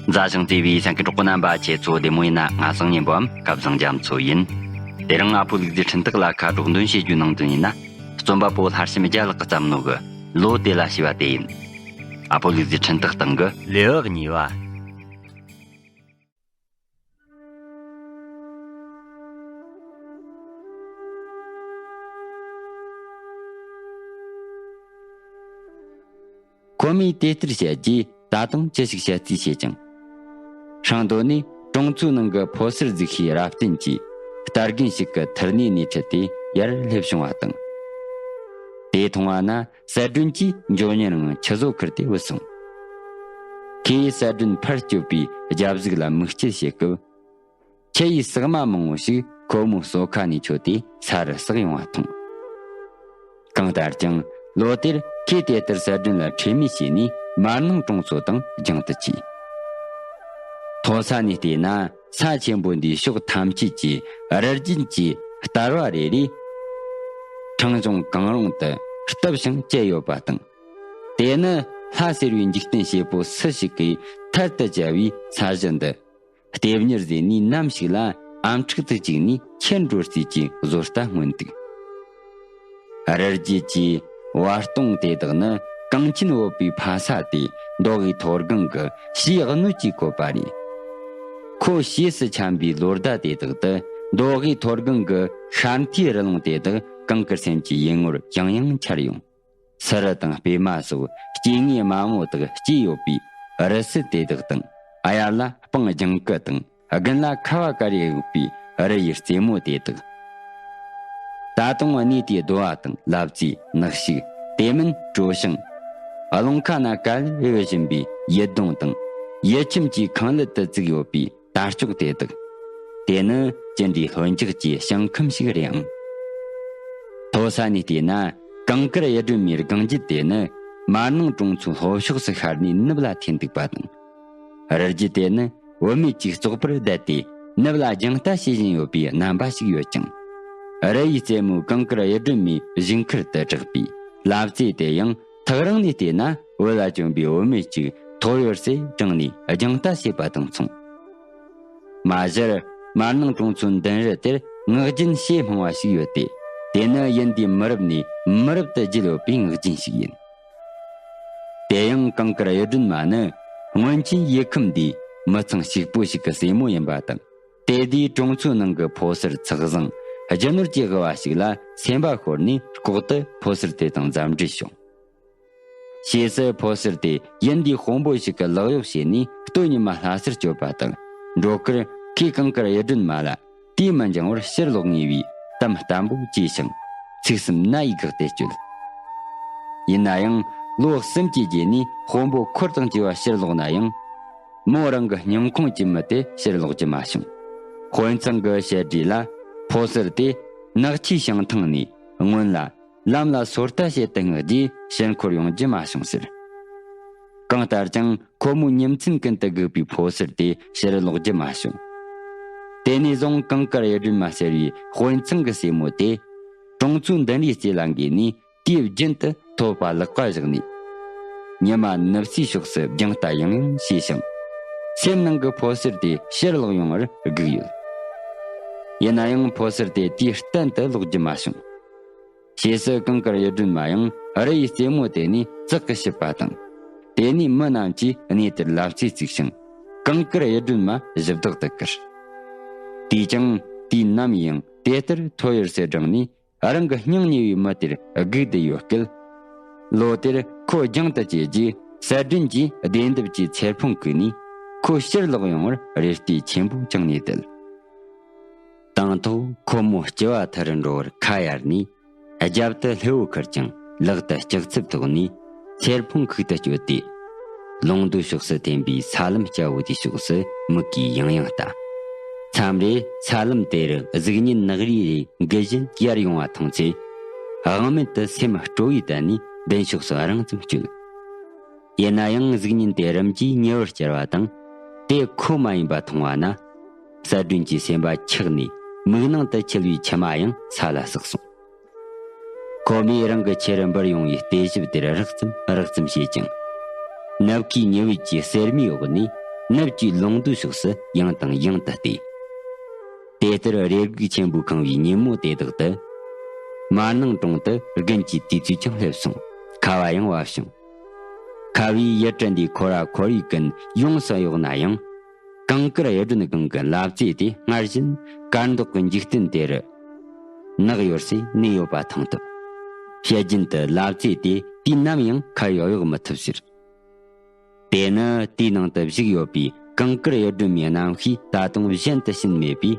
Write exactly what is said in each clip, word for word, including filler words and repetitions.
མཛའ་ཞིང་བརྩེ་བའི་གསན་མཁན་གྲོགས་པོ་རྣམ་པ། ཁྱེད་ཚོ་བདེ་མོ་ཡིན་ན། ང་སང་ཉན་པའམ་སྐལ་བཟང་རྒྱ་མཚོ་ཡིན། དེ་རིང་ཨ་ཕོ་ལུག་རྫིའི་འཕྲིན་སྟེགས་ལ་ཁ་སྒྲོག་འདོན་བྱེད་རྒྱུ་ནང་དོན་ཡིན་ན། རྩོམ་པ་པོ་ལྷ་བྱམས་རྒྱལ་ལགས་ཀྱིས་བརྩམས་ནོ་གི་ལོ་དེ་ལ་ཞེས་པ་དེ་ཡིན། ཨ་ཕོ་ལུག་རྫིའི་འཕྲིན་སྟེགས་སྟེང་གི་ལེའུ་གཉིས་པ། ཁོ་མོས་དེ་ལྟར་བཤད་རྗེས། ད་དུང་ཅི་ཞིག་བཤད་རྩིས་བྱེད་ཀྱང་། ཧྲང་རྡོ་ནས་གྲོང་ཚོའི་ནང་གི་ཕོ་གསར་རྫིག་ཤོས་རབ་བརྟན་གྱིས་རྟ་རྒན་ཞིག་གི་ཐུར་ནས་སྣེ་ཁྲིད་དེ་ཡར་སླེབས་བྱུང་བ་དང་། དེ་མཐོང་བ་ན་གསལ་སྒྲོན་གྱིས་མགྱོགས་མྱུར་ངང་ཆུ་བཟོ་ཁུར་དེ་བུད་སོང་། ཁོས་གསལ་སྒྲོན་ཕར་བསྐྱོད་པའི་རྒྱབ་གཟུགས་ལ་མིག་དཔྱད་བྱེད་སྐབས། ཁྱི་ཡི་ཟེགས་མ་མང་བོ་ཞིག་ཁོ་མོའི་སོ་ཁ་ནས་ཁྱོར་ཏེ་ས་རུ་ཟགས་ཡོང་བ་མཐོང་། གང་ལྟར་ཀྱང་ལོ་དེར་ཁོས་དེ་ལྟར་གསལ་སྒྲོན་ལ་ཁྲེལ་མེད་བྱས་ནས་མར་ནང་གྲོང་ཚོ་དང་རྒྱང་དུ་ཆས། མཐོ་ས་ནས་བལྟས་ན་ས་ཆེན་པོ་འདིའི་ཕྱོགས་ཐམས་ཅད་ཀྱི་རི་རྒྱུད་ཀྱི་ལྟེ་བ་རེ་རེ། ཕྲེང་ཅུང་གང་རུང་དུ་བཏབ་ཞིང་བཅད་ཡོད་པ་དང་། དེ་ནི་ལྷ་ཟེར་བའི་འཇིག་རྟེན་བྱེད་པོ་སུ་ཞིག་གིས་ཐར་དུ་བཅར་བའི་ས་གཞི་འདི། ལྟེབ་གཉེར་ཟེར་ནས་ནམ་ཞིག་ལ་ཨམ་ཕྲུག་ཏུ་བཅུག་ནས་ཁྱེར་འགྲོ་རྩིས་ཀྱི་བཟོ་ལྟ་མངོན་འདུག། རི་རྒྱུད་ཀྱི་བར་སྟོང་དེ་དག་ནི་གངས་ཆེན་བོད་པའི་ཕ་ས་སྟེ། མདོ་དབུས་མཐོ་སྒང་གི་ཕྱིའི་སྣོད་ཀྱིས་བཀོད་པ་རེད། ཁོ་ཞེས་སུ་འཁྱམས་པའི་ལོ་ཟླ་དེ་དག་ཏུ་མདོ་དབུས་མཐོ་སྒང་གི་ཤར་མཐའི་རི་ལུང་དེ་དག་གངས་དཀར་སེམས་ཀྱི་ཡུལ་ངོར་ཡང་ཡང་འཆར་ཡོང་། སི་རི་དང་སྤོས་མ་སོགས་སྐྱེ་དངོས་དམའ་མོ་དག་སྐྱེས་ཡོད་པའི་རི་སུལ་དེ་དག་དང་། གཡས་ལ་སྤང་ལྗང་ཁུ་དང་། དགུན་ལ་ཁ་བ་དཀར་ཡག་ཡོད་པའི་རི་ཡི་རྩེ་མོ་དེ་དག། ད་དུང་གནས་དེའི་རྡོ་བ་དང་། ལབ་རྩེ། ནགས་ཤིག། དེ་མིན་གྲོ་ཞིང་། རླུང་ཁ་ན་ག་ལེར་གཡོ་བཞིན་པའི་ཡུལ་སྡོང་དང་། ཡུལ་ཁྱིམ་གྱི་ཁང་ཀླད་དུ་བཙུགས་ཡོད་པའི་དར་ལྕོག་དེ་དག། དེ་ནི་ཅི་འདྲའི་ལྷོད་འཇགས་ཀྱི་ཞིང་ཁམས་ཤིག་རེད་ཨང་། མཐོ་ས་ནས་བལྟས་ན་གངས་དཀར་གཡུ་སྒྲོན་མའི་རྒང་རྒྱུད་དེ་ནི་མར་ནང་གྲོང་ཚོའི་ལྷོ་ཕྱོགས་སུ་ཤར་ནས་ནུབ་ལ་ཐོན་འདུག་པ་དང་། རི་རྒྱུད་དེ་ནི་བུད་མེད་ཅིག་བཙོག་པར་བསྡད་དེ་ནུབ་ལ་རྒྱང་ལྟ་བྱེད་བཞིན་ཡོད་པའི་རྣམ་པ་ཞིག་ཡོད་ཅིང་། རི་ཡི་རྩེ་མོའི་གངས་དཀར་གཡུ་སྒྲོན་མའི་བཞེས་མཁར་དུ་གྲགས་པའི་ལབ་རྩེ་དེ་ཡང་ཐག་རིང་ནས་བལྟས་ན་བོད་ལ་བྱོན་པའི་བུད་མེད་ཅིག་ཐོ་ཡོར་སེ་བགྲངས་ནས་རྒྱང་ལྟ་བྱེད་པ་དང་མཚུངས། མ་གཞིར་མར་ནང་གྲོང་ཚོའི་མདུན་རི་དེར་ངག་རྒྱུན་ཞེས་སྨྲ་བ་ཞིག་ཡོད་དེ། དེ་ནི་ཡུལ་འདིའི་མི་རབས་ནས་མི་རབས་དུ་བརྒྱུད་ཡོད་པའི་ངག་རྒྱུན་ཞིག་ཡིན། དེ་ཡང་གངས་དཀར་གཡུ་སྒྲོན་མ་ནི་སྔོན་ཆད་ཡུལ་ཁམས་འདིའི་མི་ཚང་ཞིག་པོ་ཞིག་གི་སྲས་མོ་ཡིན་པ་དང་། དེ་དུས་གྲོང་ཚོའི་ནང་གི་ཕོ་གསར་ཚག་བཟང་རྒྱུ་ནོར་གྱི་དབུལ་བ་ཞིག་ལ་སེམས་པ་ཤོར་ནས་ལྐོག་ཏུ་ཕོ་གསར་དེ་དང་མཛའ་འབྲེལ་བྱུང་། ཕྱིས་སུ་ཕོ་གསར་དེ་ཡུལ་འདིའི་དཔོན་པོ་ཞིག་གི་ལག་གཡོག་བྱས་ནས་སྟོད་ཉི་མ་ལྷ་སར་བསྐྱོད་པ་དང་། འགྲོ་ཁར་ཁོས་གངས་དཀར་གཡུ་སྒྲོན་མ་ལ་དུས་མི་འགྱངས་བར་ཕྱིར་ལོག་ངེས་པའི་གཏམ་བརྟན་པོ་བཅོལ་ཞིང་། ཚིག་གསུམ་རྣ་ཡིས་བཀག་སྟེ་བསྐྱོད། ཡིན་ན་ཡང་ལོ་གསུམ་གྱི་རྗེས་ནས་དཔོན་པོ་འཁོར་དང་བཅས་པ་ཕྱིར་ལོག་ན་ཡང་། མོ་རང་གི་སྙིང་ཁོང་གི་མི་དེ་ཕྱིར་ལོག་རྒྱུ་མ་བྱུང་། དཔོན་ཚང་གི་བཤད་གྲྭ་ལ་ཕོ་གསར་དེ་ནག་ཆུའི་བྱང་ཐང་ནས་སྔོན་ལ་ལམ་ལ་སོ་ལྟ་བྱེད་དུ་མངགས་རྗེས་ཕྱིར་འཁོར་ཡོང་རྒྱུ་མ་བྱུང་ཟེར། གང་ལྟར་ཀྱང་ཁོ་མོའི་ཉིན་མཚན་ཀུན་ཏུ་སྒུག་པའི་ཕོ་གསར་དེ་ཕྱིར་ལོག་རྒྱུ་མ་བྱུང་། དེ་ནས་བཟུང་གངས་དཀར་གཡུ་སྒྲོན་མ་ཟེར་བའི་དཔོན་ཚང་གི་སྲས་མོ་དེ་གྲོང་ཚོའི་མདུན་རིའི་རྩེ་ལ་འགོས་ནས། དུས་རྒྱུན་དུ་ཐོད་པ་ལག་པ་བཞག་ནས། ཉི་མ་ནུབ་སའི་ཕྱོགས་སུ་རྒྱང་ལྟ་ཡང་ཡང་བྱས་ཤིང་། སེམས་ནང་གི་ཕོ་གསར་དེ་ཕྱིར་ལོག་ཡོང་བར་སྒུག་ཡོད། ཡིན་ན་ཡང་ཕོ་གསར་དེ་དུས་གཏན་དུ་ལོག་རྒྱུ་མ་བྱུང་། ཕྱིས་སུ་གངས་དཀར་གཡུ་སྒྲོན་མ་ཡང་རི་ཡི་རྩེ་མོ་དེ་ནས་བཙག་གི་ཤི་བ་དང་། དེ་ནས་མི་རྣམས་ཀྱིས་གནས་དེར་ལབ་རྩེ་བཙུགས་ཤིང་། གངས་དཀར་གཡུ་སྒྲོན་མ་གཞི་བདག་ཏུ་བཀུར། དེས་ཀྱང་དུས་ནམ་ཡིན་དེ་ལྟར་ཐོ་ཡོར་སེ་བགྲངས་ནས། རང་གི་སྙིང་ཉེ་བའི་མི་དེར་སྒུག་བསྡད་ཡོད་སྐད། ལོ་དེར་ཁོ་རྒྱང་དུ་བཀྱེད་རྗེས་གསལ་སྒྲོན་གྱིས་བདེ་འདབས་ཀྱི་ཚེར་ཕུང་བཀུག་ནས་ཁོ་ཕྱིར་ལོག་ཡོང་བར་རེ་ལྟོས་ཆེན་པོ་བཅངས་ནས་བསྡད། དང་ཐོག་ཁོ་མོ་སྐྱེ་བ་མཐར་འགྲོ་བར་ཁ་གཡར་ནས། རྒྱབ་ཏུ་སླེ་བོ་ཁུར་ཀྱང་ལག་ཏུ་ལྕགས་ཚབ་ཐོགས་ནས་ཚེར་ཕུང་ཁུག་ཏུ་བསྐྱོད་དེ། ལུང་མདོའི་ཕྱོགས་སུ་འཐེན་པའི་ས་ལམ་སྐྱ་བོ་དེའི་ཕྱོགས་སུ་མིག་གིས་ཡང་ཡང་ལྟ། མཚམས་རེ་ས་ལམ་དེར་གཟུགས་བརྙན་ནག་རིལ་རེ་འགུལ་བཞིན་ཡར་ཡོང་བ་མཐོང་ཚེ། དབང་མེད་དུ་སེམས་སྤྲོ་བའི་གཏད་ནས་མདུན་ཕྱོགས་སུ་རིང་ཙམ་བསྐྱོད། ཡིན་ན་ཡང་གཟུགས་བརྙན་དེ་རིམ་གྱིས་ཉེ་བར་གྱུར་བ་དང་། དེ་ཁོ་མ་ཡིན་པ་མཐོང་བ་ན། གསལ་སྒྲོན་གྱི་སེམས་པ་འཁྱག་ནས་མིག་ནང་དུ་འཁྱིལ་བའི་མཆི་མ་ཡང་ས་ལ་ཟགས་སོང་། ཁོ་མོས་རང་གི་ཁྱེར་འབུར་ཡོང་བའི་ལྟེ་ཞིབ་དེར་རགས་ཙམ་རགས་ཙམ་བྱེད་ཅིང་། ནམ་མཁའི་ཉི་འོད་ཀྱི་སེར་མོའི་འོག་ནས་ ནུབ་ཀྱི་ལུང་མདོའི་ཕྱོགས་སུ་ཡང་དང་ཡང་དུ་བལྟས། དེ་ལྟར་རེ་སྒུག་ཆེན་པོས་གང་བའི་ཉིན་མོ་དེ་དག་ཏུ། མར་ནང་གྲོང་དུ་དགུན་གྱི་དུས་ཚོད་ཀྱང་སླེབས་སོང་། ཁ་བ་ཡང་བབས་བྱུང་། ཁ་བའི་ཡུལ་གྲུ་འདིའི་འཁོར་བ་འཁོར་བའི་ཀུན་ཡོངས་སུ་གཡོགས་ན་ཡང་། གངས་དཀར་གཡུ་སྒྲོན་སྒང་གི་ལབ་རྩེ་དེ་སྔར་བཞིན་དཀར་མདོག་གི་འཇིག་རྟེན་དེ་རུ་ནག་ཡོར་སེ་གནས་ཡོད་པ་མཐོང་ཐུབ། བཤད་རྒྱུན་དུ་ལབ་རྩེ་དེ་དུས་ནམ་ཡང་ཁ་བས་གཡོག་མི་ཐུབ་ཟེར། དེ་ནི་དེའི་ནང་དུ་བཞུགས་ཡོད་པའི་གངས་དཀར་གཡུ་སྒྲོན་མའི་རྣམ་ཤེས་ད་དུང་གཞན་དུ་ཕྱིན་མེད་པས།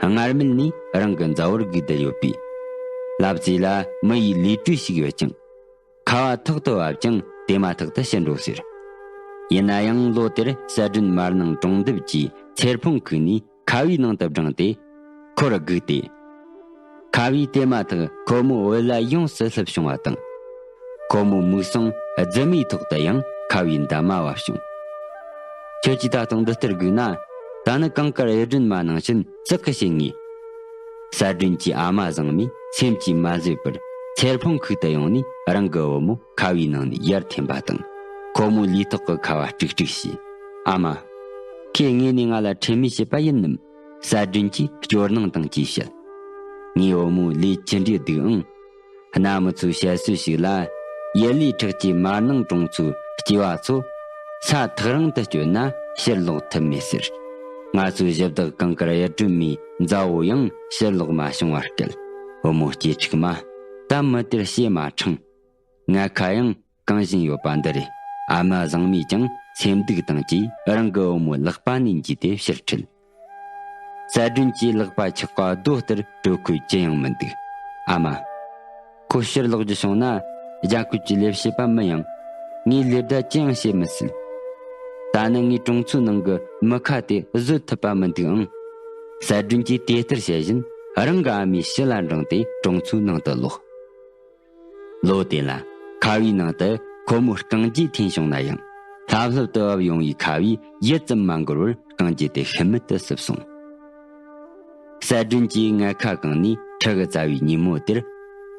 སྔར་མེད་ནས་རང་གི་མཛའ་བོར་སྒུག་བསྡད་ཡོད་པས། ལབ་རྩེ་ལ་མི་ཡི་ལུས་སྤྲུལ་ཞིག་ཡོད་ཀྱང་། ཁ་བ་ཐོག་ཏུ་བབས་ཀྱང་དེ་མ་ཐག་ཏུ་ཕྱིར་འགྲོ་ཟེར། ཡིན་ན་ཡང་ལོ་དེར་གསལ་སྒྲོན་མར་ནང་གྲོང་འདབས་ཀྱི་ཚེར་ཕུང་ཁུག་ནས་ཁ་བའི་ནང་དུ་བསྒྲེངས་ཏེ། ཁོར་སྒུག་སྟེ། ཁ་བའི་དེ་མ་ཐག་ཁོ་མོའི་འོད་ལ་ཡོངས་སུ་ལྷུབ་བྱུང་བ་དང་། ཁོ་མོའི་མིག་ཟུང་རྫི་མའི་ཐོག་ཏུ་ཡང་ཁ་བའི་འདབ་མ་བབས་བྱུང་། ཁྱོད་ཀྱིས་ད་དུང་འདི་ལྟར་སྒུག་ན། ད་ནི་གངས་དཀར་གཡུ་སྒྲོན་མ་ནང་བཞིན་ཙག་གི་བྱེད་ངེས། གསལ་སྒྲོན་གྱི་ཨ་མ་བཟང་མོས་སེམས་ཀྱིས་མ་བཟོད་པར་ཚེར་ཕུང་ཁུག་ཏུ་ཡོང་ནས་རང་གི་བུ་མོ་ཁ་བའི་ནང་ནས་ཡར་འཐེན་པ་དང་། ཁོ་མོའི་ལུས་ཐོག་གི་ཁ་བ་དཀྲུག་དཀྲུག་བྱས། ཨ་མ། ཁྱེད་དངོས་ནས་ང་ལ་ཁྲེལ་མེད་བྱེད་པ་ཡིན་ནམ། གསལ་སྒྲོན་གྱིས་སྐྱོ་སྣང་དང་བཅས་བཤད། ངའི་བུ་མོ་ལས་ཅི་འདྲའི་སྡུག་ཨང་། གནའ་མི་ཚོའི་བཤད་སྲོལ་ཞིག་ལ། ཡུལ་ལུའི་ཁྲག་གིས་མར་ནང་གྲོང་ཚོའི་སྐྱེས་པ་ཚོ་ས་ཐག་རིང་དུ་བསྐྱོད་ན་ཕྱིར་ལོག་ཐུབ་མེད་ཟེར། ང་ཚོའི་གཞི་བདག་གངས་དཀར་གཡུ་སྒྲོན་མའི་མཛའ་བོ་ཡང་ཕྱིར་ལོག་མ་བྱུང་བར་སྐད། བུ་མོ་སྐྱེས་ཕྲུག་མ། ད་མི་དེར་བཤད་མ་ཕྲང་། ངའི་ཁ་ཡང་གང་བཞིན་ཡོད་པ་འདི་རེད། ཨ་མ་བཟང་མོས་ཀྱང་སེམས་སྡུག་དང་བཅས་རང་གི་བུ་མོའི་ལག་པ་ནས་འཇུས་ཏེ་ཕྱིར་ཁྲིད། གསལ་སྒྲོན་གྱི་ལག་པ་ཆག་པ་རྡོ་ལྟར་དྲོད་ཁོལ་ཅི་ཡང་མི་འདུག། ཨ་མ། ཁོ་ཕྱིར་ལོག་རྒྱུ་བྱུང་ན། རྒྱལ་ཁབ་ཀྱི་ལས་བྱེད་པ་མིན་ཡང་། ངས་ལས་བདའ་ཅི་ཡང་བྱེད་མི་སྲིད། ད་ནི་ངས་གྲོང་ཚོའི་ནང་གི་མི་ཁ་དེ་བཟོད་ཐུབ་པ་མི་འདུག་ཨང་། གསལ་སྒྲོན་གྱིས་དེ་ལྟར་བཤད་བཞིན་རང་གི་ཨ་མའི་ཕྱི་ལ་འབྲངས་ཏེ་གྲོང་ཚོའི་ནང་དུ་ལོག། ལོ་དེ་ལ་ཁ་བའི་ནང་དུ་ཁོ་མོ་རྐང་རྗེས་འཐེན་བྱུང་ན་ཡང་། ལྷབ་ལྷུབ་ཏུ་བབས་ཡོང་བའི་ཁ་བས་ཡུད་ཙམ་མ་འགོར་བར་རྐང་རྗེས་དེ་ཤུན་མུད་དུ་བསུབས་སོང་། གསལ་སྒྲོན་གྱིས་མངལ་ཁ་གང་ནས་ཁྲི་གི་རྩ་བའི་ཉིན་མོ་དེར།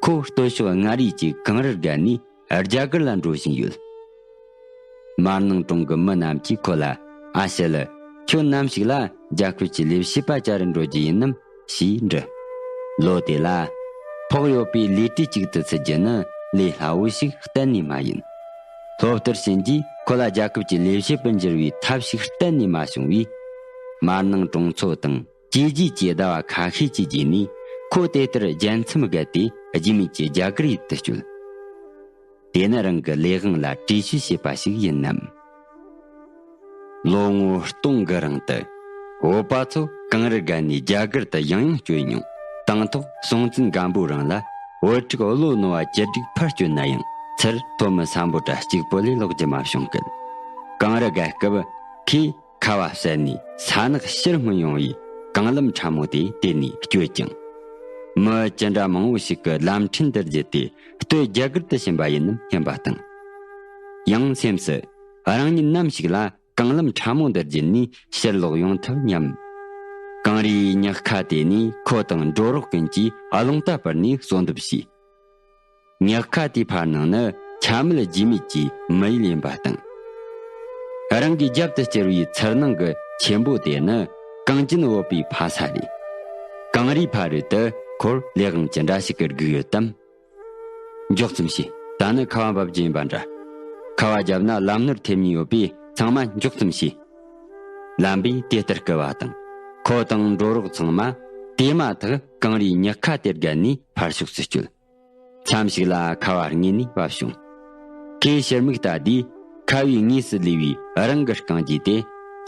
ཁོ་སྟོད་ཕྱོགས་མངའ་རིས་ཀྱི་གངས་རི་བརྒལ་ནས་རྒྱ་གར་ལ་འགྲོ་བཞིན་ཡོད། མར་ནང་གྲོང་གི་མི་རྣམས་ཀྱིས་ཁོ་ལ། ཨ་ཞེ་ལི། ཁྱོད་ནམ་ཞིག་ལ་རྒྱལ་ཁབ་ཀྱི་ལས་བྱེད་པ་བཅར་རུ་འགྲོ་རྒྱུ་ཡིན་ནམ། ཞེས་འདྲི། ལོ་དེ་ལ། ཕོགས་ཡོད་པའི་ལས་བྲེལ་ཅིག་ཏུ་ཚུད་རྒྱུ་ནི་ལས་སླ་བོ་ཞིག་གཏན་ནས་མ་ཡིན། སློབ་གཏེར་ཤན་གྱིས་ཁོ་ལ་རྒྱལ་ཁབ་ཀྱི་ལས་བྱེད་པར་འགྱུར་བའི་ཐབས་ཤིག་གཏན་ནས་མ་བྱུང་བས། མར་ནང་གྲོང་ཚོ་དང་བཅས་རྗེས་ཀྱི་ཟླ་བ་ཁ་ཤས་ཀྱི་རྗེས་ནས་ཁོ་དེ་ལྟར་རྒྱལ་མཚམས་བརྒལ་ཏེ་རྒྱུས་མེད་ཀྱི་རྒྱ་གར་ཡུལ་དུ་བསྐྱོད། དེ་ནི་རང་གི་ལས་དབང་ལ་བྲེལ་བཤོལ་བྱས་པ་ཞིག་ཡིན་ནམ། ལོ་ངོ་སྟོང་གི་རིང་དུ། བོད་པ་ཚོ་གངས་རི་བརྒལ་ནས་རྒྱ་གར་དུ་ཡང་ཡང་བསྐྱོད་མྱོང་། དང་ཐོག་སྲོང་བཙན་སྒམ་པོའི་རིང་ལ་བོད་ཕྲུག་བློ་རྣོ་བ་བཅུ་དྲུག་ཕར་བསྐྱོད་ན་ཡང་། ཚུར་ཐོན་མི་ས་འབོར་གྲངས་གཅིག་པོ་ལས་ལོག་རྒྱུ་མ་བྱུང་གི། གངས་རི་བརྒལ་སྐབས་ཁོས་ཁ་བ་བསལ་ནས་ས་ནག་ཕྱིར་སྔོན་ཡོང་བའི་གངས་ལམ་ཕྲ་མོ་དེ་དེད་ནས་བསྐྱོད་ཅིང་། མི་ཅི་འདྲ་མང་བོ་ཞིག་གི་ལམ་ཕྲན་དུ་བརྒྱུད་དེ་སྟོད་རྒྱ་གར་དུ་ཕྱིན་པ་ཡིན་ནམ་སྙམ་པ་དང་། ཡང་སེམས་སུ་རང་ཉིད་ནམ་ཞིག་ལ་གངས་ལམ་ཕྲ་མོ་འདིར་བརྒྱུད་ནས་ཕྱིར་ལོག་ཡོང་ཐུབ་སྙམ། གངས་རིའི་ཉག་ཁ་དེ་ནས་ཁོ་དང་འགྲོ་རོགས་ཀུན་གྱིས་རླུང་རྟ་སྤར་ནས་གསོལ་འདེབས་བྱས། ཉག་ཁ་དེའི་ཕར་ནང་ནི་ཆ་མེད་རྒྱུས་མེད་ཀྱི་མི་ཡུལ་ཡིན་པ་དང་། རང་གི་རྒྱབ་ཏུ་གྱུར་བའི་ཚུར་སྣང་གི་ཆེན་པོ་དེ་ནི་གངས་ཅན་བོད་པའི་ཕ་ས་རེད། གངས་རིའི་ཕ་རོལ་དུ་ཁོར་ལས་དབང་ཅི་འདྲ་ཞིག་གིས་སྒུག་ཡོད་དམ། མགྱོགས་ཙམ་བྱོས། ད་ནི་ཁ་བ་འབབ་རྒྱུ་ཡིན་པ་འདྲ། ཁ་བ་བརྒྱབ་ན་ལམ་ནོར་ཐེབས་ཉེན་ཡོད་པས་ཚང་མ་མགྱོགས་ཙམ་བྱོས། ལམ་པས་དེ་ལྟར་བསྐུལ་བ་དང་། ཁོ་དང་འགྲོ་རོགས་ཚང་མ་དེ་མ་ཐག་གངས་རིའི་ཉག་ཁ་དེ་བརྒལ་ནས་ཕར་ཕྱོགས་སུ་བསྐྱོད། མཚམས་ཤིག་ལ་ཁ་བ་དངོས་ནས་བབས་བྱུང་། ཁོས་ཕྱིར་མིག་ལྟ་དུས་ཁ་བའི་ངོས་སུ་ལུས་པའི་རང་གི་རྐང་རྗེས་དེ་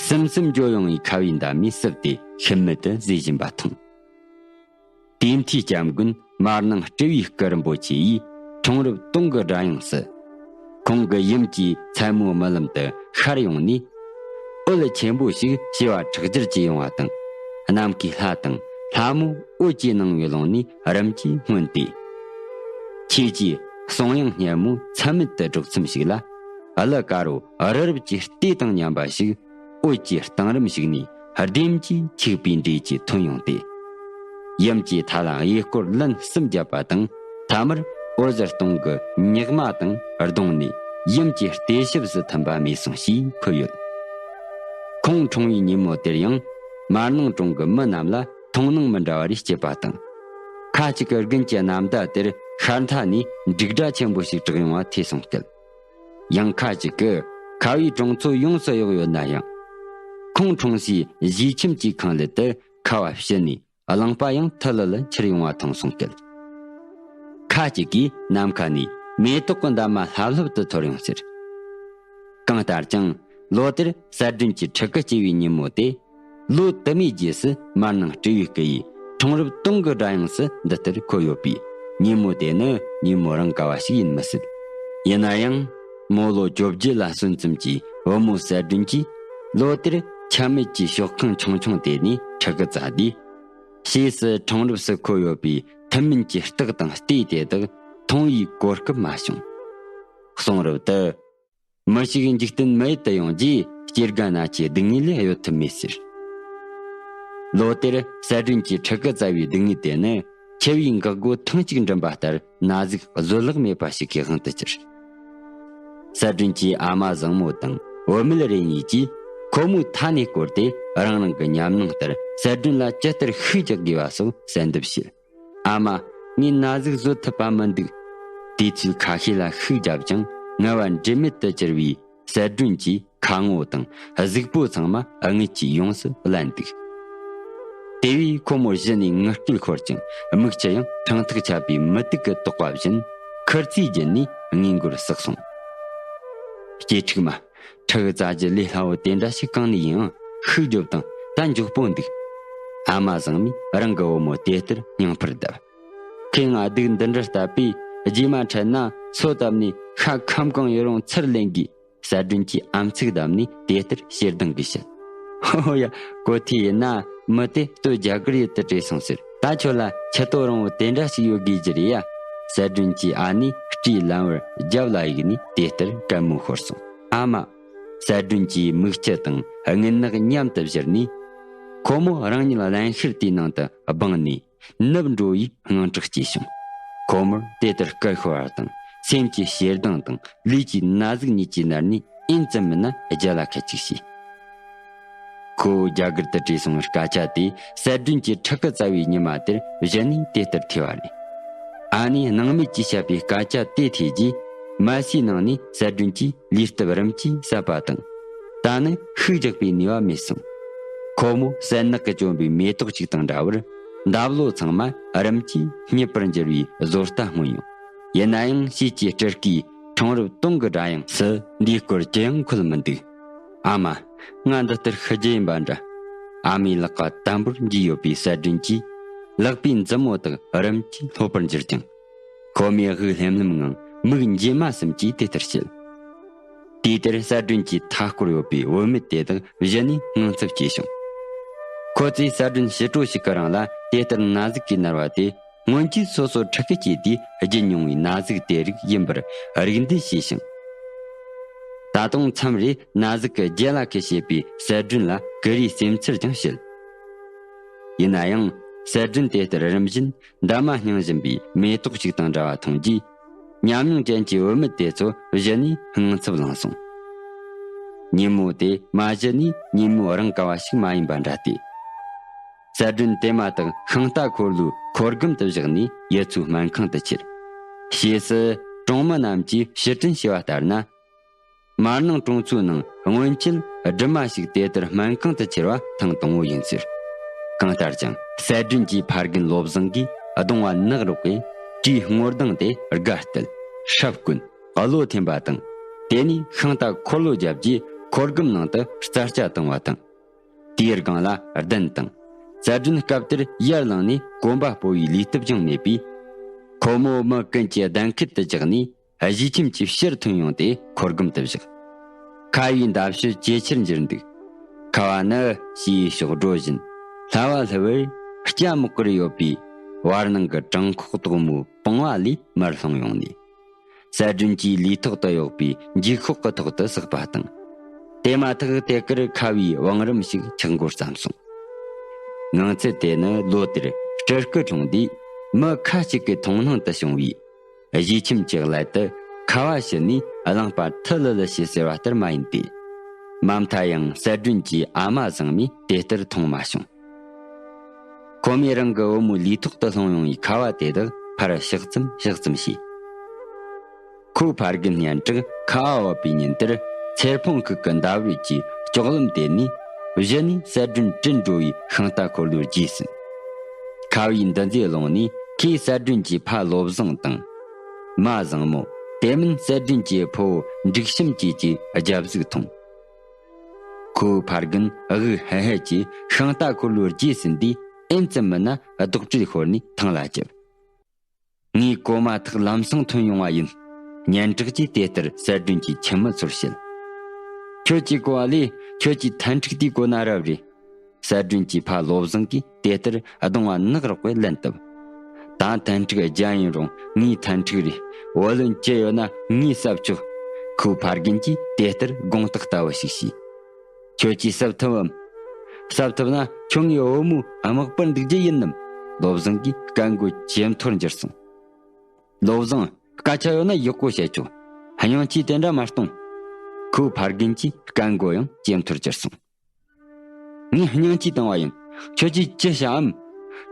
སིམ་སིམ་འགྱོ་ཡོང་བའི་ཁ་བའི་འདབ་མས་བསུབས་ཏེ་ཤུན་མུད་དུ་བཟོས་བཞིན་པ་མཐོང་། དེ་མཐའི་སྐྱབས་མགོན་མར་ནང་སྤྲུལ་བའི་སྐུ་རིན་པོ་ཆེ་ཡིས་འཁྲུངས་རབས་སྟོང་གི་སྒྲ་དབྱངས་སུ། ཁོང་གི་ཡུམ་གྱི་མཚན་མོའི་རྨི་ལམ་དུ་ཤར་ཡོང་ནས། འོད་ཆེན་པོ་ཞིག་བྱེ་བ་ཕྲག་བརྒྱར་གྱེས་ཡོང་བ་དང་། ནམ་མཁའི་ལྷ་དང་ལྷ་མོ་འོད་ཀྱི་སྣང་བའི་ཀློང་ནས་རིམ་གྱིས་མངོན་ཏེ། ཁྱེད་ཀྱི་གསུང་དབྱངས་སྙན་མོ་མཚམས་མེད་དུ་སྒྲོག་མཚམས་ཤིག་ལ། གླུ་དཀར་བོ་རི་རབ་ཀྱི་ལྟོས་དང་མཉམ་པ་ཞིག་འོད་ཀྱི་གཏིང་རིམ་ཞིག་ནས་ལྡེམ་གྱིས་འཁྱུག་པའི་འགྲོས་ཀྱིས་ཐོན་ཡོང་སྟེ། ཡུམ་གྱི་མཐའ་ལ་གཡས་སྐོར་ལན་གསུམ་བརྒྱབ་པ་དང་། མཐའ་མར་འོད་ཟེར་སྟོང་གི་ཉག་མ་དང་བརྡུངས་ནས་ཡུམ་གྱི་ལྟོས་ཞབས་སུ་ཐིམ་པ་རྨིས་སོང་ཞེས་འཁོད་ཡོད། ཁོང་འཁྲུངས་པའི་ཉིན་མོ་དེར་ཡང་མར་ནང་གྲོང་གི་མི་རྣམས་ལ་མཐོང་སྣང་མི་འདྲ་བ་རེ་སྐྱེས་པ་དང་། ཁ་ཅིག་གི་དགུན་གྱི་གནམ་ཟླ་དེར་ཤར་མཐའ་ནས་འབྲུག་སྒྲ་ཆེན་པོ་ཞིག་གྲགས་ཡོང་བ་ཐོས་སོང་སྐད། ཡང་ཁ་ཅིག་གིས་ཁ་བའི་གྲོང་ཚོ་ཡོངས་སུ་གཡོགས་ཡོད་ན་ཡང་། ཁོང་འཁྲུངས་སའི་གཞིས་ཁྱིམ་གྱི་ཁང་ལི་དེ་ཁ་བ་ཕྱི་ནས་གླིང་པ་ཡང་ཐི་ལི་ལི་འཁྱེར་ཡོང་བ་མཐོང་སོང་སྐད། ཁ་ཅིག་གིས་ནམ་མཁའ་ནས་མེ་ཏོག་གི་འདབ་མ་ལྷབ་ལྷུབ་ཏུ་འཐོར་ཡོང་ཟེར། གང་ལྟར་ཀྱང་ལོ་དེར་གསལ་སྒྲོན་གྱི་ཕྲུ་གུ་སྐྱེས་པའི་ཉིན་མོ་དེ། ལོ་དུ་མའི་རྗེས་སུ་མར་ནང་སྤྲེའུའི་སྐུ་ཡིས་ཁྲོང་རབ་སྟོང་གི་སྒྲ་དབྱངས་སུ་འདི་ལྟར་འཁོད་ཡོད་པས། ཉིན་མོ་དེ་ནི་ཉིན་མོ་རང་ག་བ་ཞིག་ཡིན་མི་སྲིད། ཡིན་ན་ཡང་། མོ་ལོ་བཅོ་བརྒྱད་ལ་སོན་ཙམ་གྱི་བུ་མོ་གསལ་སྒྲོན་གྱིས་ལོ་དེར་ཆ་མེད་ཀྱི་ཞོགས་ཁང་ཆུང་ཆུང་དེ་ནས་ཕྲུ་གུ་བཙའ་དུས། ཕྱིས་སུ་ཁྲོང་རབ་སུ་འཁོད་ཡོད་པའི་ཐུན་མིན་གྱི་རྟགས་དང་ལྟས་དེ་དག་མཐོང་བའི་གོ་སྐབས་མ་བྱུང་། གསུང་རབ་ཏུ། མི་ཞིག་འཇིག་རྟེན་མི་ཡུལ་དུ་ཡོང་རྗེས་སྐྱེ་རྒ་ན་འཆིའི་སྡུག་བསྔལ་ལས་གཡོལ་ཐུབ་མེད་ཟེར། ལོ་དེར་གསལ་སྒྲོན་གྱི་ཕྲུ་གུ་བཙའ་བའི་སྡུག་བསྔལ་དེ་ནི་འཆི་བའི་འགག་སྒོ་ཐེངས་གཅིག་འགྲིམ་པ་ལྟར་ན་ཟུག་བཟོད་གླགས་མེད་པ་ཞིག་གི་དབང་དུ་གྱུར། གསལ་སྒྲོན་གྱི་ཨ་མ་བཟང་མོ་དང་བུད་མེད་རེ་གཉིས་ཀྱིས་ཁོ་མོའི་མཐའ་ནས་བསྐོར་ཏེ་རང་རང་གི་ཉམས་མྱོང་ལྟར་གསལ་སྒྲོན་ལ་ཇི་ལྟར་ཤུགས་རྒྱག་དགོས་པ་སོགས་གསལ་འདེབས་བྱས། ཨ་མ། ངས་ན་ཟུག་བཟོད་ཐུབ་པ་མི་འདུག་དུས་ཚོད་ཁ་ཤས་ལ་ཤུགས་བརྒྱབ་ཀྱང་ངལ་བ་འབྲས་མེད་དུ་གྱུར་བའི་གསལ་སྒྲོན་གྱི་ཁ་ངོ་དང་གཟུགས་པོ་ཚང་མ་རྔུལ་གྱིས་ཡོངས་སུ་བརླན་འདུག་དེ་བས་ཁོ་མོ་གཞི་ནས་ངུ་སྐད་ཤོར་ཅིང་མིག་ཆུ་ཡང་ཕྲེང་ཐག་ཆད་པའི་མུ་ཏིག་གི་དོག་པ་བཞིན་ཁུར་ཚོས་བརྒྱུད་ནས་སྔས་མགོར་ཟགས་སོང་། གཅེས་ཕྲུག་མ། ཕྲུ་གུ་བཙའ་རྒྱུ་ལས་སླ་བོ་དེ་འདྲ་ཞིག་གང་ནས་ཡིན་ཨང་། ཤུགས་རྒྱོབ་དང་། ད་མགྱོགས་པོ་འདུག་ཨ་མ་བཟང་མོས་རང་གི་བུ་མོ་དེ་ལྟར་སྙིང་ཕུར་བརྡབས། ཁོས་ང་སྡུག་འདི་འདྲར་བསྟབས་པས་རྗེས་མ་འཕྲད་ན་སོ་བཏབ་ནས་ཤ་ཁམ་གང་ཡོད་རུང་ཚུར་ལེན་དགོས། གསལ་སྒྲོན་གྱིས་ཨམ་ཚིག་བསྡམས་ནས་དེ་ལྟར་ཞེ་སྡང་གིས་བཤད། ཧོ་ཧོ་ཡ། གོ་ཐོས་ཡིན་ན་མི་དེ་སྟོད་རྒྱ་གར་ཡུལ་དུ་བྲོས་སོང་ཟེར། ད་ཁྱོད་ལ་ཁྱི་ལྟོ་རིང་བོ་དེ་འདྲ་ཞིག་ཡོད་དགོས་ཀྱི་རེད་ཡ། གསལ་སྒྲོན་གྱི་ཨ་ནེས་སྤྲེའུ་ལམ་བར་རྒྱབ་ལ་གཡུགས་ནས་དེ་ལྟར་གད་མོ་ཤོར་སོང་། ཨ་མ། གསལ་སྒྲོན་གྱི་མིག་ཆུ་དང་རྔུལ་ནག་མཉམ་དུ་བཞུར་ནས། ཁོ་མོ་རང་ཉིད་རླན་གཤེར་དེའི་ནང་དུ་སྦངས་ནས་ནུབ་འགྲོ་བའི་དངངས་སྐྲག་སྐྱེས་བྱུང་། ཁོ་མོར་དེ་ལྟར་སྐུ་ཤོར་བ་དང་སེམས་ཀྱི་ཞེ་སྡང་དང་ལུས་ཀྱི་ན་ཟུག་གཉིས་ཀྱིས་མནར་ནས་ཨིན་ཙམ་མིན་ན་རྒྱལ་ལ་ཁད་ཅིག་བྱས། ཁོ་རྒྱ་གར་དུ་བྲོས་སོང་བའི་སྐད་ཆ་དེ་གསལ་སྒྲོན་གྱི་ཕྲུ་གུ་བཙའ་བའི་ཉི་མ་དེར་གཞི་ནས་དེ་ལྟར་ཐོས་པ་རེད། ཨ་ནེས་སྣང་མེད་ཀྱིས་བཤད་པའི་སྐད་ཆ་དེ་ཐོས་རྗེས་མལ་སའི་ནང་ནས་གསལ་སྒྲོན་གྱིས་ལུས་སྟོབས་རིམ་གྱིས་ཟད་པ་དང་། ད་ནི་ཤུགས་རྒྱག་པའི་ནུས་པ་མེད་སོང་། ཁོ་མོ་གསེར་ནག་གིས་བསྐྱོན་པའི་མེ་ཏོག་ཅིག་དང་འདྲ་བར་འདབ་ལོ་ཚང་མ་རིམ་གྱིས་རྙིད་པར་འགྱུར་བའི་བཟོ་ལྟ་མངོན་ཡོང་། ཡིན་ན་ཡང་ཕྱིས་ཀྱི་སྤྲུལ་སྐུའི་ཁྲོང་རབ་སྟོང་གི་སྒྲ་དབྱངས་སུ་འདིའི་སྐོར་ཅི་ཡང་འཁོད་མི་འདུག་ཨ་མ། ང་འདི་ལྟར་ཤི་རྒྱུ་ཡིན་པ་འདྲ། ཨ་མའི་ལག་པ་དམ་པོར་འཇུས་ཡོད་པའི་གསལ་སྒྲོན་གྱིས་ལག་པའི་མཛུབ་མོ་དག་རིམ་གྱིས་ལྷོད་པར་འགྱུར་ཅིང་། ཁོ་མོའི་དབུགས་ལྷེམ་ལྷེམ་ངང་མིག་མཇེ་མ་ཙམ་གྱིས་དེ་ལྟར་བཤད། དུས་དེར་གསལ་སྒྲོན་གྱི་མཐའ་སྐོར་ཡོད་པའི་བུད་མེད་དེ་དག་གཞི་ནས་དངངས་འཚབ་སྐྱེས་བྱུང་། ཁོ་ཚོས་གསལ་སྒྲོན་ཕྱི་དྲོ་ཞིག་གི་རིང་ལ་དེ་ལྟར་ན་ཟུག་གིས་མནར་བ་དེ་སྔོན་ཆད་སོ་སོ་ཕྲུ་གུ་སྐྱེས་དུས་བརྒྱུད་མྱོང་བའི་ན་ཟུག་དེ་རིགས་ཡིན་པར་རིགས་འདེད་བྱས་ཤིང་། ད་དུང་མཚམས་རེ་ན་ཟུག་གི་རྒྱལ་ལ་ཁད་བྱེད་པའི་གསལ་སྒྲོན་ལ་ཀུ་རེའི་སེམས་ཚོར་ཀྱང་བྱེད། ཡིན་ན་ཡང་གསལ་སྒྲོན་དེ་ལྟར་རིམ་བཞིན་འདབ་མ་སྙིང་བཞིན་པའི་མེ་ཏོག་ཅིག་དང་འདྲ་བ་མཐོང་རྗེས། ཉམས་མྱོང་ཅན་གྱི་བུད་མེད་དེ་ཚོ་གཞི་ནས་དངངས་འཚབ་ལངས་སོང་། ཉིན་མོ་དེ་མ་གཞི་ནས་ཉིན་མོ་རང་ག་བ་ཞིག་མ་ཡིན་པ་འདྲ་སྟེ། གསལ་སྒྲོན་དེ་མ་ཐག་ཤིང་རྟ་འཁོར་ལོའི་འཁོར་སྒམ་དུ་བཞག་ནས་ཡུལ་ཚོའི་སྨན་ཁང་དུ་ཁྱེར། ཕྱིས་སུ་གྲོང་མི་རྣམས་ཀྱིས་ཕྱིར་དྲན་བྱས་པ་ལྟར་ན། མར་ནང་གྲོང་ཚོའི་ནང་སྔོན་ཆད་སྦྲུམ་མ་ཞིག་དེ་ལྟར་སྨན་ཁང་དུ་ཁྱེར་བ་ཐེངས་དང་པོ་ཡིན་ཟེར། གང་ལྟར་ཀྱང་གསལ་སྒྲོན་གྱི་ཕ་རྒན་བློ་བཟང་གིས་གདོང་བ་ནག་རོག་གིས་སྤྲེའུའི་སྔོ་ལྡང་དེ་དགའ་སྟེ་སྲབ་བསྐོན། བློ་འཐེན་པ་དང་། དེ་ནས་ཤིང་རྟ་འཁོར་ལོ་བརྒྱབ་རྗེས་འཁོར་སྒམ་ནང་དུ་རྩྭ་སྐྱ་བཏང་བ་དང་། དེའི་སྒང་ལ་གདན་དང་། གསལ་སྒྲོན་སྐབས་དེར་ཡར་ལངས་ནས་གོམ་པ་སྤོ་བའི་ལུས་སྟོབས་ཀྱང་མེད་པས། ཁོ་མོ་མི་ཀུན་གྱི་གདན་ཁུལ་དུ་བཅུག་ནས་གཞིས་ཁྱིམ་གྱི་ཕྱིར་ཐོན་ཡོང་སྟེ་འཁོར་སྒམ་དུ་བཞག་ཁ་བའི་འདབ་ཕྱི་ཇེ་ཆེར་འགྱུར་འདུག་ཁ་བ་ནི་ཞེས་གཤོག་སྒྲོ་བཞིན་ལྷ་བ་ལྷུ་བར་སྐྱ་མོག་གིར་ཡོད་པའི་བར་སྣང་གི་བྲང་ཁོག་དོག་མོའི་པང་བ་ལས་མར་ལྷུང་ཡོང་ནས། གསལ་སྒྲོན་གྱི་ལུས་ཐོག་ཏུ་གཡོགས་པའི་འགྱིག་ཤོག་གི་ཐོག་ཏུ་ཟགས་པ་དང་། དེ་མ་ཐག་དེ་གར་ཁ་བའི་བང་རིམ་ཞིག་ཆག་འགོ་བརྩམས་སོང་། ངང་ཚུལ་དེ་ནི་ལོ་དེར་སྤྲུལ་སྐུ་འཁྲུངས་དུས་མི་ཁ་ཅིག་གི་མཐོང་སྣང་དུ་བྱུང་བའི་གཞིས་ཁྱིམ་གྱི་ཀླད་དུ་ཁ་བ་ཕྱི་ནས་གླིང་པ་ཐི་ལི་ལི་ཞེས་ཟེར་བ་ལྟར་མ་ཡིན་ཏེ། མ་མཐའ་ཡང་གསལ་སྒྲོན་གྱི་ཨ་མ་བཟང་མས་དེ་ལྟར་མཐོང་མ་བྱུང་། ཁོ་མོས་རང་གི་བུ་མོའི་ལུས་ཐོག་ཏུ་ལྷུང་ཡོང་བའི་ཁ་བ་དེ་དག་ཕར་ཕྱག་ཙམ་ཕྱག་ཙམ་བྱས། ཁོས་ཕ་རྒན་སྙན་གྲགས་ཁ་བ་བབས་པའི་ཉིན་དེར་ཚེར་ཕུང་ཁུག་གི་འདབས་རོལ་གྱི་ལྕོག་ལམ་དེད་ནས་གཞི་ནས་གསལ་སྒྲོན་དྲན་འགྲོ་བའི་ཤིང་རྟ་འཁོར་ལོར་རྗེས་ཟིན། ཁ་བའི་འདུ་འཛིའི་ཀློང་ནས་ཁོས་གསལ་སྒྲོན་གྱི་ཕ་བློ་བཟང་དང་། མ་བཟང་མོ། དེ་མིན་གསལ་སྒྲོན་གྱི་ཕུ་བོ་འབྲུག་བྱམས་བཅས་ཀྱི་རྒྱབ་གཟུགས་མཐོང་། ཁོའི་ཕ་རྒན་དབུགས་ཧལ་ཧལ་གྱིས་ཤིང་རྟ་འཁོར་ལོའི་རྗེས་ཟིན་དུས་ཨེན་ཙམ་མིན་ན་རྡོག་ཁྲེས་ཤོར་ནས་ཐང་ལ་བཅུག་ངས་གོ་མ་ཐག་ལམ་སང་ཐོན་ཡོང་བ་ཡིན། སྙན་གྲགས་ཀྱིས་དེ་ལྟར་གསལ་སྒྲོན་གྱི་ཁྱིམ་མི་ཚོར་བཤད། ཁྱོད་ཀྱིས་གོ་བ་ལས་ཁྱོད་ཀྱི་ཐན་ཕྲུག་དེའི་གོ་ན་རབ་རེད། གསལ་སྒྲོན་གྱི་ཕ་བློ་བཟང་གིས་དེ་ལྟར་གདོང་བ་ནག་རོག་པས་ལན་བཏབ། ད་ཐན་ཕྲུག་རྒྱ་ཡིན་རུང་ངའི་ཐན་ཕྲུག་རེད། བུ་ལོན་ཅི་ཡོད་ན་ངས་གསབ་ཆོག་ཁོའི་ཕ་རྒན་གྱིས་དེ་ལྟར་དགོངས་དག་ལྟ་བུ་ཞིག་བྱས། ཁྱོད་ཀྱིས་གསབ་ཐུབ་བམ། གསབ་ཐུབ་ན་ཁྱོད་ངའི་བུ་མོའི་དམག་པར་འདུག་རྒྱུ་ཡིན་ནམ། བློ་བཟང་གིས་སྐད་མགོ་ཇེ་མཐོར་འགྱུར་སོང་། བློ་བཟང་། སྐད་ཆ་ཡོད་ན་ཡག་པོ་བཤད་ཆོག་སྙིང་རྗེ་དེ་འདྲ་མ་གཏོང་། ཁོའི་ཕ་རྒན་གྱིས་སྐད་མགོ་ཡང་ཇེ་མཐོར་གྱུར་སོང་། ངས་སྙིང་རྗེ་བཏང་བ་ཡིན། ཁྱོད་ཀྱིས་ཅི་བྱའམ།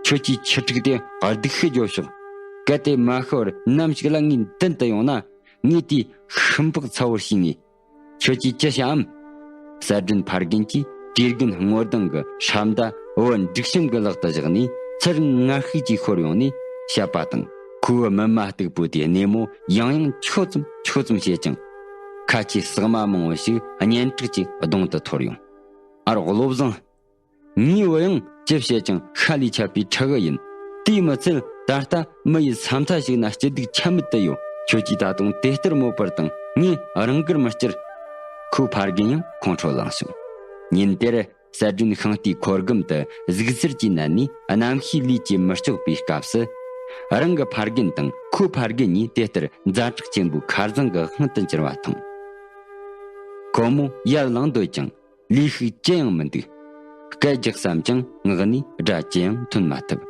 ཁྱོད་ཀྱིས་ཁྱི་ཕྲུག་དེ་སྡུག་ཤི་རྒྱོབ་ཤོག་སྐད་དེ་མ་ཤི་བར་ནམ་ཞིག་ལ་ངའི་མདུན་དུ་ཡོང་ན་ངས་དེའི་ཤི་འཕགས་ཚ་བོར་ཤེས་ངེས། ཁྱོད་ཀྱིས་ཅི་བྱའམ། གསལ་སྒྲོན་ཕ་རྒན་གྱིས་དུས་རྒྱུན་སྔོ་ལྡང་གི་ཧྲ་མདའ་བུ་འབྲུག་བྱམས་ཀྱི་ལག་ཏུ་བཞག་ནས་ཚུར་ངར་ཤུགས་ཀྱིས་ཤོར་ཡོང་ནས་བཤད་པ་དང་། ཁོའི་སྨིན་མ་སྟུག་པོ་དེ་སྣེ་མོ་ཡང་ཡང་འཁྱོག་ཙམ་འཁྱོག་ཙམ་བྱེད་ཅིང་། ཁ་ཆེའི་ཟག་མ་མང་བོ་ཞིག་སྙན་གྲགས་ཀྱི་གདོང་དུ་འཐོར་ཡོང་། ཨ་རོགས་བློ་བཟང་། ངའི་བུ་ཡང་ཅི་བྱེད་ཀྱང་ཤ་ལས་ཆད་པའི་ཕྲུ་གུ་ཡིན། དེས་མི་ཚད་ད་ལྟ་མི་ཡི་ས་མཐའ་ཞིག་ན་སྐྱིད་སྡུག་ཆ་མེད་དུ་ཡོད། ཁྱོད་ཀྱིས་ད་དུང་དེ་ལྟར་མོས་པར་དང་ངས་རང་དགར་མི་སྐྱུར། ཁོའི་ཕ་རྒན་ཡང་ཁོང་ཁྲོ་ལངས་བྱུང་། ཉིན་དེར་གསལ་སྒྲོན་ཤིང་རྟའི་འཁོར་སྒམ་དུ་གཟིགས་ཚུལ་གྱིས་མནན་ནས་གནམ་གཤིས་ལུས་ཀྱིས་མི་ལྕོགས་པའི་སྐབས་སུ། རང་གི་ཕ་རྒན་དང་ཁོའི་ཕ་རྒན་གཉིས་དེ་ལྟར་ཛ་དྲག་ཆེན་པོའི་ཁ་རྫང་གི་དབང་དུ་གྱུར་བ་དང་། ཁོ་མོ་ཡར་ལངས་འདོད་ཀྱང་། ལུས་ཤུགས་ཅི་ཡང་མི་འདུག་སྐད་རྒྱག་བསམ་ཀྱང་ངག་ནས་སྒྲ་ཅི་ཡང་ཐོན་མ་ཐུབ།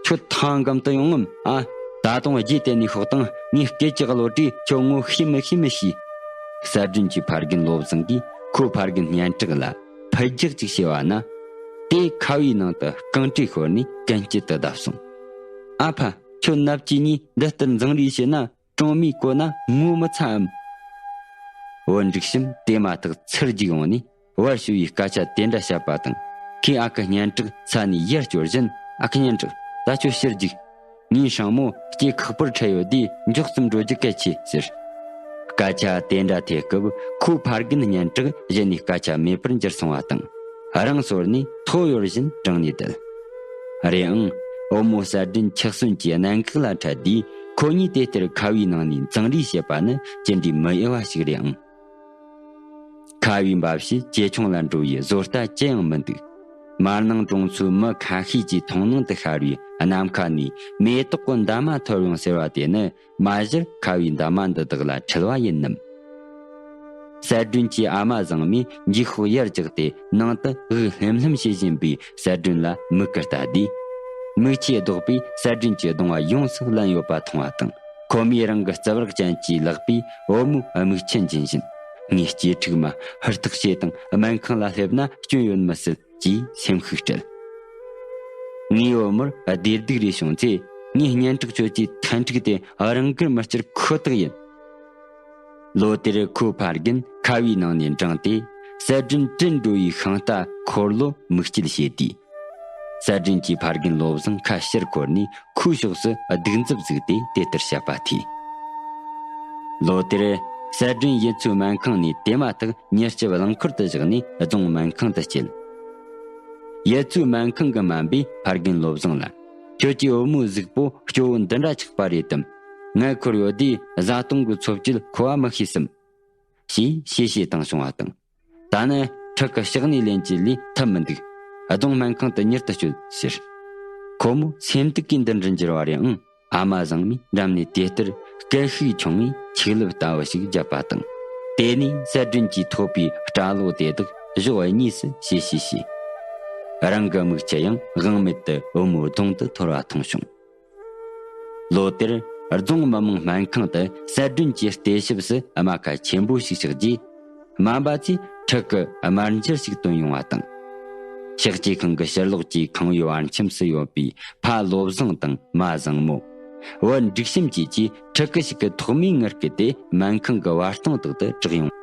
ཁྱོད་ཐང་སྒམ་དུ་ཡོང་ངམ་ཨ། ད་དུང་རྗེས་དེད་ནས་ཤོག་དང་ངའི་སྐད་ཀྱི་གློ་གྲོས་ཁྱོད་ངོ་ཤེས་མི་ཤེས་མི་ཤེས། གསལ་སྒྲོན་གྱི་ཕ་རྒན་བློ་བཟང་གིས་ཁོའི་ཕ་རྒན་སྙན་གྲགས་ལ་ཕུད་རྒྱག་ཅིག་བྱས་པ་ན། དེ་ཁ་བའི་ནང་དུ་རྐང་བྲེལ་ཤོར་ནས་གན་རྐྱལ་དུ་བརྡབས་སོང་། ཨ་ཕ། ཁྱོད་ནབ་ཀྱི་གཉིས་འདི་ལྟར་འཛིང་རེས་བྱས་ན། གྲོང་མིས་གོ་ན་ངོ་མི་ཚའམ། བུ་འབྲུག་བྱམས་དེ་མ་ཐག་ཚུར་རྒྱུག་ཡོང་ནས་བར་ཞུ་བའི་སྐད་ཆ་དེ་འདྲ་བཤད་པ་དང་། ཁོས་ཨ་ཁུ་སྙན་གྲགས་ས་ནས་ཡར་སྐྱོར་བཞིན། ཨ་ཁུ་སྙན་གྲགས། ད་ཁྱོད་ཕྱིར་རྒྱུག་ངའི་སྲིང་མོ་སྐྱེ་ཁག་པོར་འཕྲད་ཡོད་དུས་མགྱོགས་ཙམ་འགྲོ་རྒྱུ་གལ་ཆེ་ཟེར། སྐད་ཆ་དེ་འདྲ་ཐོས་སྐབས་ཁོའི་ཕ་རྒན་སྙན་གྲགས་གཞི་ནས་སྐད་ཆ་མེད་པར་འགྱུར་སོང་བ་དང་། རང་སོར་ནས་ཐོ་ཡོར་བཞིན་བྲང་ནས་བསྡད། རེད་ཨང་། བུ་མོ་གསལ་སྒྲོན་འཁྱག་སོན་གྱི་གནད་འགག་ལ་འཕྲད་དུས་ཁོ་གཉིས་དེ་ལྟར་ཁ་བའི་ནང་ནས་འཛིང་རེས་བྱེད་པ་ནི་ཅི་འདྲའི་མི་འོས་པ་ཞིག་རེད་ཨང་། ཁ་བའི་འབབ་ཕྱི་ཇེ་ཆུང་ལ་འགྲོ་བའི་བཟོ་ལྟ་ཅི་ཡང་མི་འདུག་མར་ནང་གྲོང་ཚོའི་མི་ཁ་ཤས་ཀྱི་མཐོང་སྣང་དུ་ཤར་བའི་ནམ་མཁའ་ནས་མེ་ཏོག་གི་འདབ་མ་འཐོར་ཡོང་ཟེར་བ་དེ་ནི། མ་གཞིར་ཁ་བའི་འདབ་མ་འདི་དག་ལ་འཁྲུལ་བ་ཡིན་ནམ། གསལ་སྒྲོན་གྱི་ཨ་མ་བཟང་མོས་འགྱིག་ཤོག་ཡར་བཀྱགས་ཏེ་ནང་དུ་དབུགས་ལྷེམ་ལྷེམ་བྱེད་བཞིན་པའི་གསལ་སྒྲོན་ལ་མིག་གིས་ལྟ་དུས། མིག་ཆུའི་རྡོག་པས་གསལ་སྒྲོན་གྱི་གདོང་བ་ཡོངས་སུ་བརླན་ཡོད་པ་མཐོང་བ་དང་། ཁོ་མོས་རང་གི་རྩུབ་རག་ཅན་གྱི་ལག་པས་བུ་མོའི་མིག་ཆུ་འབྱིན་བཞིན། ངའི་གཅེས་ཕྲུག་མ་ཧུར་ཐག་བྱོས་དང་སྨན་ཁང་ལ་སླེབས་ན་སྐྱོན་ཡོད་མི་སྲིད། ཅེས་སེམས་ཤུགས་སྤྲད། ངའི་བུ་མོར་བདེ་སྡུག་རེ་བྱུང་ཚེ་ངས་སྙན་གྲགས་ཁྱོད་ཀྱི་ཐན་ཕྲུག་དེ་རང་དགར་མི་སྐྱུར་ཁོ་ཐག་ཡིན། ལོ་དེར་ཁོའི་ཕ་རྒན་ཁ་བའི་ནང་ནས་འབྲངས་ཏེ་གསལ་སྒྲོན་དྲན་འགྲོ་བའི་ཤིང་རྟ་འཁོར་ལོ་མིག་དཀྱིལ་བྱས་དུས། གསལ་སྒྲོན་གྱི་ཕ་རྒན་བློ་བཟང་ཁ་ཕྱིར་འཁོར་ནས་ཁོའི་ཕྱོགས་སུ་སྡིགས་མཛུབ་བཙུགས་ཏེ་དེ་ལྟར་བཤད་པ་ཐོས། ལོ་དེར་གསལ་སྒྲོན་ཡུལ་ཚོའི་སྨན་ཁང་ནས་དེ་མ་ཐག་མྱུར་སྐྱོབ་རླངས་འཁོར་དུ་བཞག་ནས་རྫོང་སྨན་ཁང་དུ་སྐྱེལ། ཡུལ་ཚོའི་སྨན་ཁང་གི་སྨན་པས་ཕ་རྒན་བློ་བཟང་ལ། ཁྱོད་ཀྱི་བུ་མོའི་གཟུགས་པོ་སྐྱོ་བོ་འདི་འདྲ་ཆགས་པ་རེད་དམ། མངལ་འཁོར་ཡོད་དུས་བཟའ་བཏུང་གི་འཚོ་བཅུད་མཁོ་བ་མི་ཤེས་སམ། ཞེས་གཤེ་གཤེ་བཏང་བྱུང་བ་དང་། ད་ནི་ཁྲག་གི་ལྕགས་སྣེ་ལེན་རྒྱུ་ལས་ཐབས་མི་འདུག་རྫོང་སྨན་ཁང་དུ་མྱུར་དུ་བསྐྱོད་ཟེར། ཁོ་མོ་སེམས་སྡུག་གིས་འདི་འདྲར་འགྱུར་བ་རེད་ཨང་། ཨ་མ་བཟང་མོས་འགྲམ་ནས་དེ་ལྟར་སྐད་ཤུགས་ཆུང་ངུས་ཆིག་ལབ་ལྟ་བུ་ཞིག་བརྒྱབ་པ་དང་། དེ་ནས་གསལ་སྒྲོན་གྱིས་ཐོགས་པའི་སྐྲ་ལོ་དེ་དག་གཞོགས་གཉིས་སུ་གཤེ་གཤེ་བྱས། རང་གི་མིག་ཆུ་ཡང་དབང་མེད་དུ་བུ་མོའི་གདོང་དུ་འཐོར་བ་མཐོང་བྱུང་། ལོ་དེར་རྫོང་མི་དམངས་སྨན་ཁང་དུ་གསལ་སྒྲོན་གྱི་བལྟས་ཞིབ་སུ་རྨ་ཁ་ཆེན་པོ་ཞིག་བཞག་རྗེས། སྨན་པ་ཚོས་ཁྲག་གི་དམར་འཕྱར་ཞིག་བཏོན་ཡོང་བ་དང་། གཤགས་བཅོས་ཁང་གི་ཕྱིར་ལོགས་ཀྱི་ཁང་པའི་བར་ཁྱིམ་སུ་ཡོད་པའི་ཕ་བློ་བཟང་དང་མ་བཟང་མོ། བུ་འབྲུག་བྱམས་བཅས་ཀྱིས་ཕྲུ་གུ་ཞིག་གི་ཐོག་མའི་ངར་སྐད་དེ་སྨན་ཁང་གི་བར་སྟོང་དག་ཏུ་གྲགས་ཡོང་